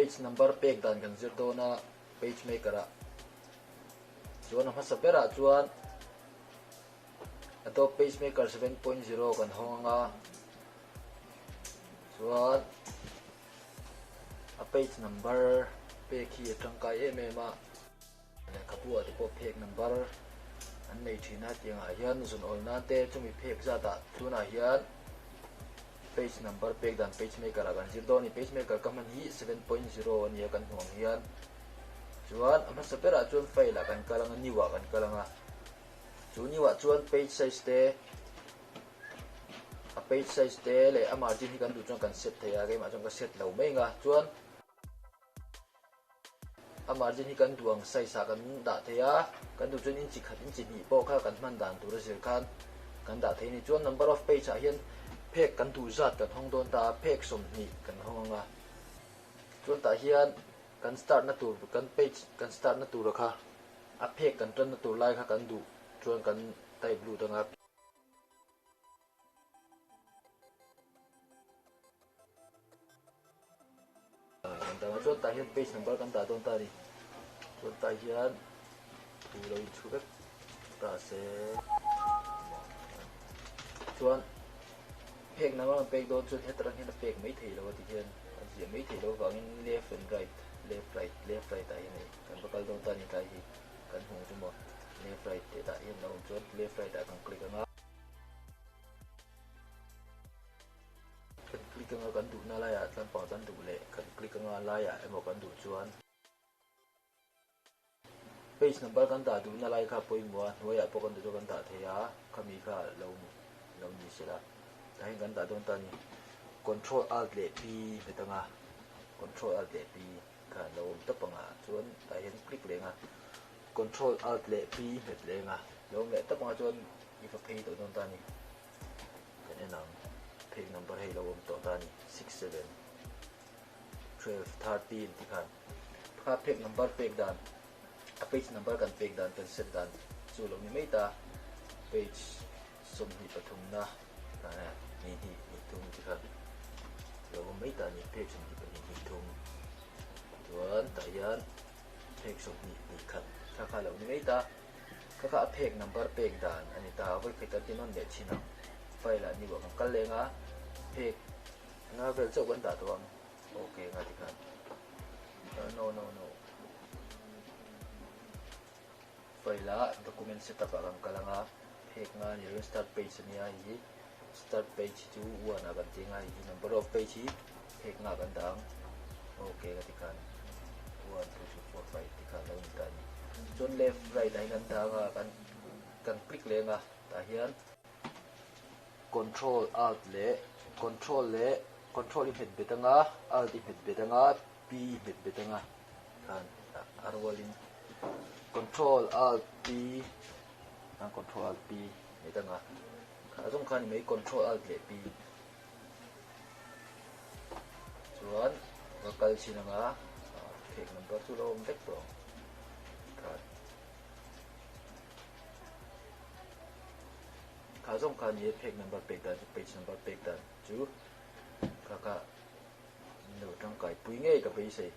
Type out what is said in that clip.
Page number pek dan kan zir dawn a page maker ah chuan a hmasa berah chuan Adobe PageMaker 7.0 kan hawng anga chuan a page number pek hi a tangkai em em a lehkhabu ah te pawh phek number an nei thin a tiang ah hian zun awl nan te chumi phek zat ah tunah hian page number pek dan page maker ah kan zir dawn a ni page maker ka hman hi 7.0 a nia kan hmuh ang hian chuan a hmasa berah chuan file ah kan kal anga new ah kan kal anga. Chu new-ah chuan page size te, a page size te leh a margin hi kan duh chuan kan set thei a, keimah chuan ka set lo mai ang a, chuan a margin hi kan duh ang size ah kan dah thei a, kan duh chuan inchi khat inchi hnih pawh kha kan hman dan tur a zir khan kan dah thei a ni. Chuan number of page ah hian phek kan duh zat kan hawng dawn ta a, phek 20 kan hawng ang a, chuan tah hian kan start na tur kan page kan start na tura kha A phek kan tanna tur lai kha kan duh chuan kan type lut anga. Kan dah chuan tah hian page number kan dah dawn ta a ni. Chuan tah hian thu lo inchhu vek ta se. Chuan phek number kan pek dawn chuan hetarang hian a pek mai thei lo a ti hian a ziah mai thei lo avangin left and right, left right, left right ah hian hei. Kan va kal dawn ta ni tlai hi kan hmuh chu maw left right tih dah hian lo awm chuan left right ah kan click anga kan click anga kan duhna laiah tlampang kan duh leh kan click anga laiah emaw kan duh chuan page number kan dah duhna lai kha pawimawh a hnuaiah pawh kan duh chu kan dah thei a khami kha lo lo ni sela tah hian kan dah dawn ta ni control alt leh p hmet anga control alt leh p. Kha lo awm tawp ang a, chuan tah hian click leh ang a, control alt leh p hmet leh ang a, lo awm leh tawp ang a chuan i va phei tawh dawn ta a ni, kan en ang phek number hei lo awm tawh ta a ni six seven 12 13 ti khan kha phek number pek dan a page number kan pek dan kan set dan chu lo ni mai ta page 23 na ni hnih ni thum ti khan lo awm mai ta a ni phek 22 ni thum chuan tah hian phek 21 kha kha lo ni mai ta kha kha a phek number pek dan a ni ta vawi khat kan ti nawn leh thin ang file ah new ah kan kal leng a phek nga vel chauh kan dah tawh ang okay nga ti khan no no no File ah document setup ah kan kal anga phek nga ni lo in start page ania hei hi start page hi chu one ah kan ti anga hei hi number of page hi phek nga kan dah ang ok ka ti khan one two three four five ti khan lo in dah ani chuan left right ah hian kan dah anga kan kan click leh anga tah hian control alt leh control leh control i hmet bet anga alt i hmet bet anga p i hmet bet anga. khan a rualin control alt p a control alt p ni dang a a zawng khan ni mai control alt leh p chuan va kal chin anga phek number chu lo awm vek tawh ang khan kha zawng khan ni phek number pek dan chu page number pek dan chu kha kha lo tangkai pui ngei ka beisei.